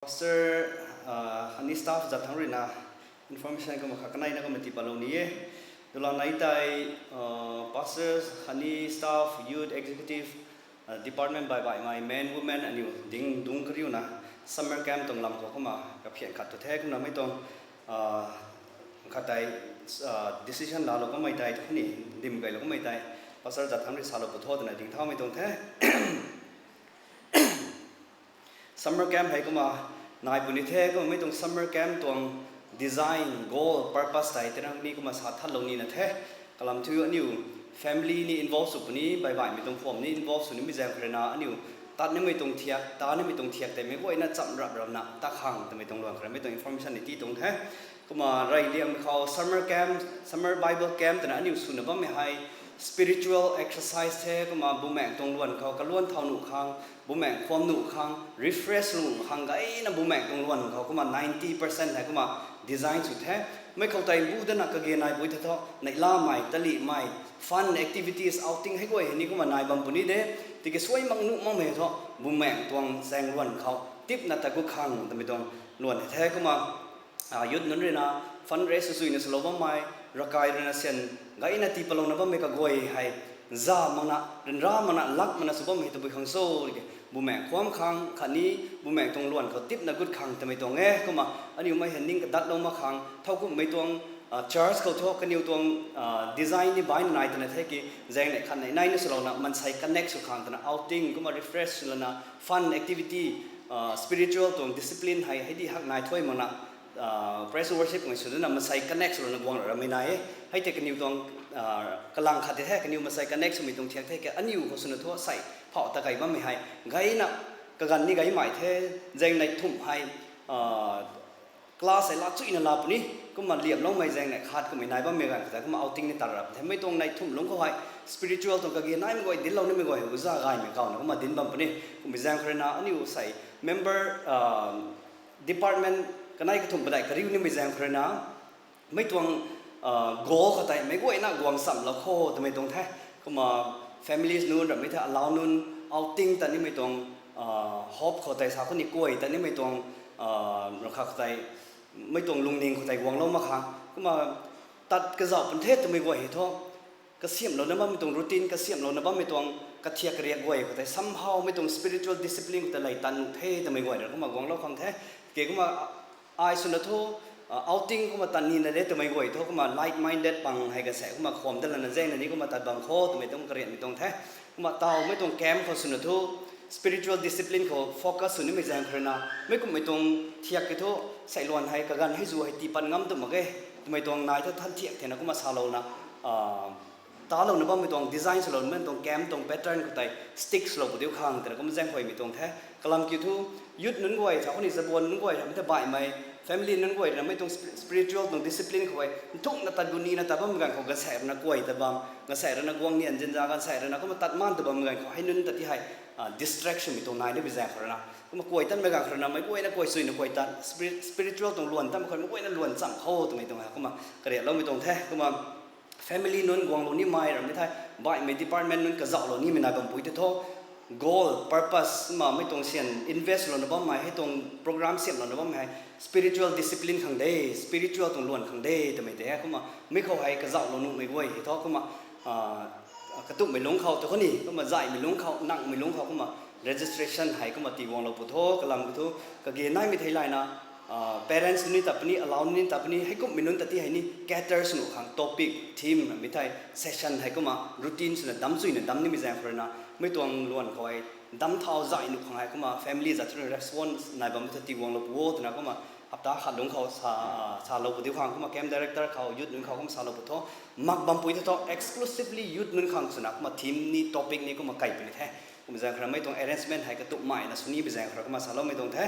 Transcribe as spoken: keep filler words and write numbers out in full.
Pastor khatni staff zat thangc ruina information kumna khat kaneina kumna tii patlou ni e. Dula nai tei pastor khatni staff, youth executive, department baih baihmei, men, women aniu ding dungc kariuna summer camp tuang lam khou kumna kaphian khat tu the. Kumna mei tuang khat tei decision laalou kummei tei tu ni, dim kailou kummei tei pastor zat thangc rui salou pu tho twna ding thaumei tuang the. Summer camp hei kumna nai puni the. Kumna mei tuang summer camp tuang design, goal, purpose tei tei nang ni kumna sa thatlou nina the. Kalam thu aniu family ni involve sw puni, baih baihmei tuang form ni involve sw nimei zaeng khou ruina aniu tat nimei tuang thiak, ta nimei tuang thiak tei meic guayna cham rap rapna tat khang twmei tuang luan khou rui mei tuang information ni tii tuang the. Kumna reyliangmei khou summer camp, summer Bible camp twna aniu swna bammei hei spiritual exercise the. Kumna bumaengc tuang luan khou kaluan thau nuh khang, bumaengc khwan nuh khang, refresh nuh khang gayna bumaengc tuang luan khou kumna ninety percent hei kumna design sw the. Mei khou tei bu dana kage nai pui the thu, neihlamei, talihmei, fun activities, outing hei guay hei ni kumna nai bam puni de. Tiki suai mak nuh makmei thu bumaengc tuang chaeng luan khou tipna tat gut khang twmei tuang luan the. Kumna youth nunc ruina fundraise swsuina swlou bammei, ravkai ruina syan gayna tii patlouna bammei kaguay hei za makna, ryanra makna, lak makna sw bammei tabui khang cho, bumaengc khwan khang khatni bumaengc tuang luan khou tipna gut khang twmei tuang e. Kumna aniu mei hei ning kadatlou mak khang thowkumhmei tuang church khou thu kaniw tuang design ni baihna nai twna the ki, zaeng neih khat neih nai ni swlouna maansei connect sw khang twna outing kumna refresh swlana fun activity, spiritual tuang discipline hei hei di hak nai thuai makna praise worship ngai sw dana maansei connect swlouna guang ramei nai e. Hei tei kaniw tuang kalang khat di the, kaniw maansei connect swmei tuang thiak the ki aniu khou swna thu sei phauh ta kei bammei hei gayna kaganv ni gaymei the. Zaeng neih thumh hei class hei laa chuyna laa puni, kumna liamloumei zaeng neih khat kummei nai bammei ganv khou tei kumna outing ni tat rap the. Mei tuang neih thumh lungc khou hei spiritual tuang kage naimei guay, dinclou nimei guay hei uza gaymei kauna kumna dinc bam puni. Kummei zaeng khou ruina aniu sei member department kanei kathumh padeih kariu nimei zaeng khou ruina mei tuang goal khou tei meic guayna guang chamlou kho twmei tuang the. Kumna families nunc rammei the, alau nunc outing tat nimei tuang hope khou tei sa khou ni kuay tat nimei tuang rakha khou tei mei tuang lungning khou tei guanglou mak khang kumna tat kazauh pun the twmei guay hei thu kasiamhlouna bammei tuang routine, kasiamhlouna bammei tuang kathiak kariak guay khou tei somehow mei tuang spiritual discipline khou tei lei tat nuh the twmei guay na kumna guanglou khang the. Ke kumna ai swna thu outing kumna tat nina de twmei guay thu kumna like-minded pang hei kasek kumna kham dat lana zaengna ni kumna tat bam kho twmei tuang karianmei tuang the. Kumna tawmei tuang camp khou swna thu spiritual discipline khou focus sw nimei zaeng khou ruina mei kumhmei tuang thiak ki thu seiluan hei kaganv hei zu hei tii pat ngam tu mak ge twmei tuang nai thu than thiak thena kumna salouna talouna bammei tuang design swloumei tuang camp tuang pattern khou tei stick swlou pu diu khang twna kumna zaeng khuaymei tuang the. Kalam kiu thu youth nunc guay sa khou ni zabuan nunc guay rammei the, baihmei family nunc guay rammei tuang spiritual tuang discipline khou hei nthukna tat gu nina tat bammei ganv khou gaanvsaekc ruina kuay tat bam, gaanvsaekc ruina guang nian zinza, gaanvsaekc ruina kumna tat maan tat bammei ganv khou hei nunc tat ti hei distraction mei tuang nai nimei zaeng khou ruina kumna kuay tatmei ganv khou ruina meic guayna kuay chuyna kuay tat spiritual tuang luan tatmei khou meic guayna luan cham kho twmei tuang hei kumna kariakloumei tuang the. Kumna family nunc guanglou nimei rammei the, baihmei department nunc kazauhlou nimei nai bampui tei thu goal, purpose ma mei tuang syan invest louna bammei hei tuang program siamhlouna bammei hei spiritual discipline khang de, spiritual tuang luan khang de twmei tei kumna mi khou hei kazauhlou nuhmei guay hei thu kumna katumhmei lungc khou tu khou ni kumna zaihmei lungc khou, nangmei lungc khou kumna registration hei kumna tii guanglou pu tho. Kalam kiu thu kage naimei theilayna parents nunc ni tat puni, alau nunc ni tat puni, heikumhmei nunc tat ti hei ni cater sw nuh khang topic, theme rammei thei session hei kumna routine swna dam chuyna dam nimei zaeng khou ruina mei tuang luan khou hei dam thau zai nuh khang hei kumna family zat ruina response nai bammei thu tii guanglou pu o twna kumna hapta khat lungc khou salou pu diu khang kumna camp director khou, youth nunc khou kumna salou pu tho. Mak bampui tei thu exclusively youth nunc khang swna kumna theme ni topic ni kumna kai puni the. Kumna zaeng khou ruina mei tuang arrangement hei katumhmeina sw nimei zaeng khou ruina kumna saloumei tuang the.